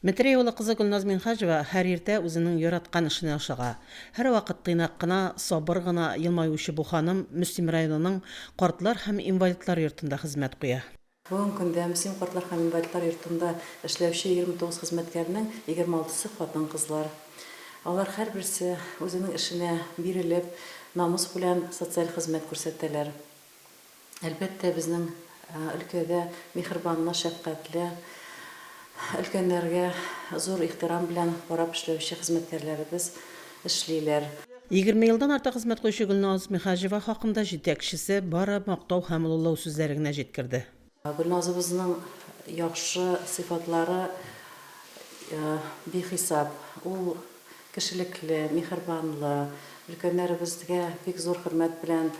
Метрәй авылы кызы Гөлназ Минһаҗева һәр иртә үзенең яраткан эшенә ашыга. Һәрвакыт тыйнак кына, сабыр гына елмаючы бу ханым Мөслим районының картлар һәм инвалидлар йортында хезмәт куя. Бүгенге көндә Мөслим картлар һәм инвалидлар йортында эшләүче 29 хезмәткәрнең 26-сы хатын-кызлар. Алар һәрберсе үзенең эшенә бирелеп, намус белән социаль хезмәт күрсәтәләр. Әлбәттә, безнең өлкәдә миһербанлы, шәфкатьле, өлкәннәргә зур ихтирам белән карап эшләүче хезмәткәрләребез эшлиләр. 20 елдан артык хезмәт куючы Гөлназ Миһаҗева хакында җитәкчесе бары мактау һәм олылау сүзләре генә җиткерде. Гөлназыбызның яхшы сыйфатлары бихисап. Ул кешелекле, миһербанлы, өлкәннәребезгә бик зур хөрмәт белән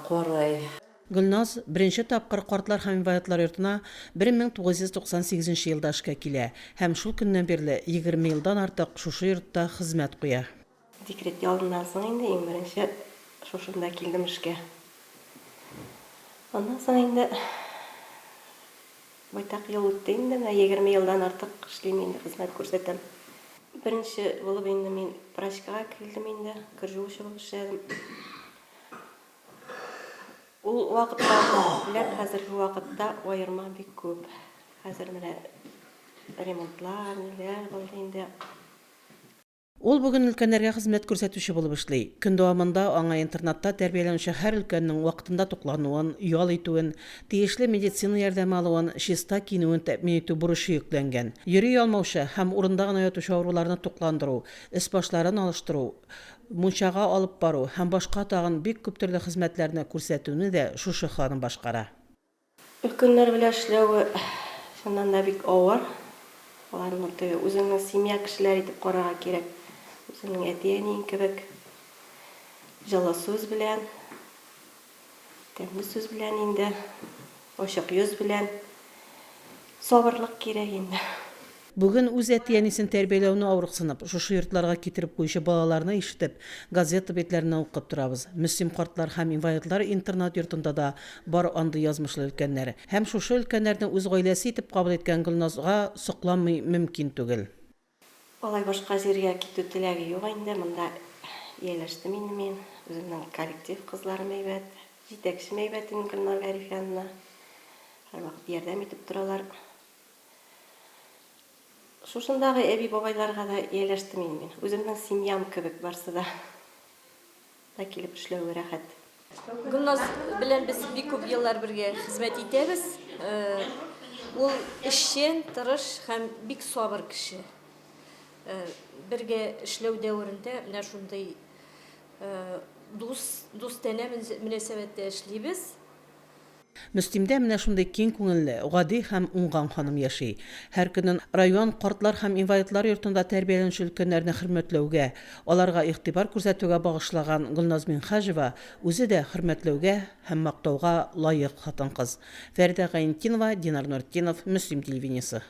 карый. Гөлназ беренче тапкыр картлар һәм инвалидлар йортына 1998 нче елда эшкә килә һәм шул көннән бирле 20 елдан артык шушы йортта хезмәт куя. Декрет ялыннан соң инде иң беренче шушында килдем эшкә. Аннан соң инде байтак ел үтте инде, менә 20 елдан артык эшлим инде, хезмәт күрсәтәм. Беренче булып инде мин прачкага килдем инде, кер жуучы булып эшләдем. Ул вакытта белән хәзерге вакытта аерма бик күп. Хәзер менә ремонтлар, ниләр булды инде. Ул бүген өлкәннәргә хезмәт күрсәтүче булып эшли. Көн дәвамында аңа интернатта тәрбияләнүче һәр өлкәннең вакытында туклануын, ял итүен, тиешле медицина ярдәме алуын, чиста киенүен тәэмин итү бурычы йөкләнгән. Йөри алмаучы һәм урында гына ятучы авыруларны тукландыру, өс-башларын алыштыру, мунчага алып бару һәм башка тагын бик күп төрле хезмәтләрне күрсәтүне дә шушы ханым башкара. Өлкәннәр белән эшләве чыннан да бик авыр. Аларны теге үзеңнең семья кешеләре итеп карарга кирәк. Үзеңнең әти-әниең кебек. Җылы сүз белән, тәмле сүз белән инде, ачык йөз белән. Сабырлык кирәк инде. Бүген үз әти-әнисен тәрбияләүне авырыксынып, шушы йортларга китереп куючы балаларны ишетеп, газета битләреннән укып торабыз. Мөслим картлар һәм инвалидлар интернат-йортында да бар андый язмышлы өлкәннәр. Һәм шушы өлкәннәрне үз гаиләсе итеп кабул иткән Гөлназга сокланмый мөмкин түгел. Алай башка җиргә китү теләге юк инде, монда ияләштем инде мин. Үземнең коллектив кызларым әйбәт, җитәкчем әйбәт инде Гөлнар Гарифяновна. Һәрвакыт ярдәм итеп торалар. Шушындагы әби-бабайларга да ияләштем инде мин. Үземнең семьям кебек барсы да. Да килеп эшләве рәхәт. Гөлназ белән без бик күп еллар бергә хезмәт итәбез. Ул эшчән, тырыш һәм бик сабыр кеше. Бергә эшләү дәверендә менә шундый дус, дустанә мөнәсәбәттә эшлибез. Мөслимдә менә шундый киң күңелле, гади һәм уңган ханым яши. Һәр көнен район картлар һәм инвалидлар йортында тәрбияләнүче өлкәннәрне хөрмәтләүгә, аларга игътибар күрсәтүгә багышлаган Гөлназ Минһаҗева үзе дә хөрмәтләүгә һәм мактауга лаек хатын-кыз. Фәридә Гайнетдинова, Динар Нуртдинов, Мөслим телевидениесе.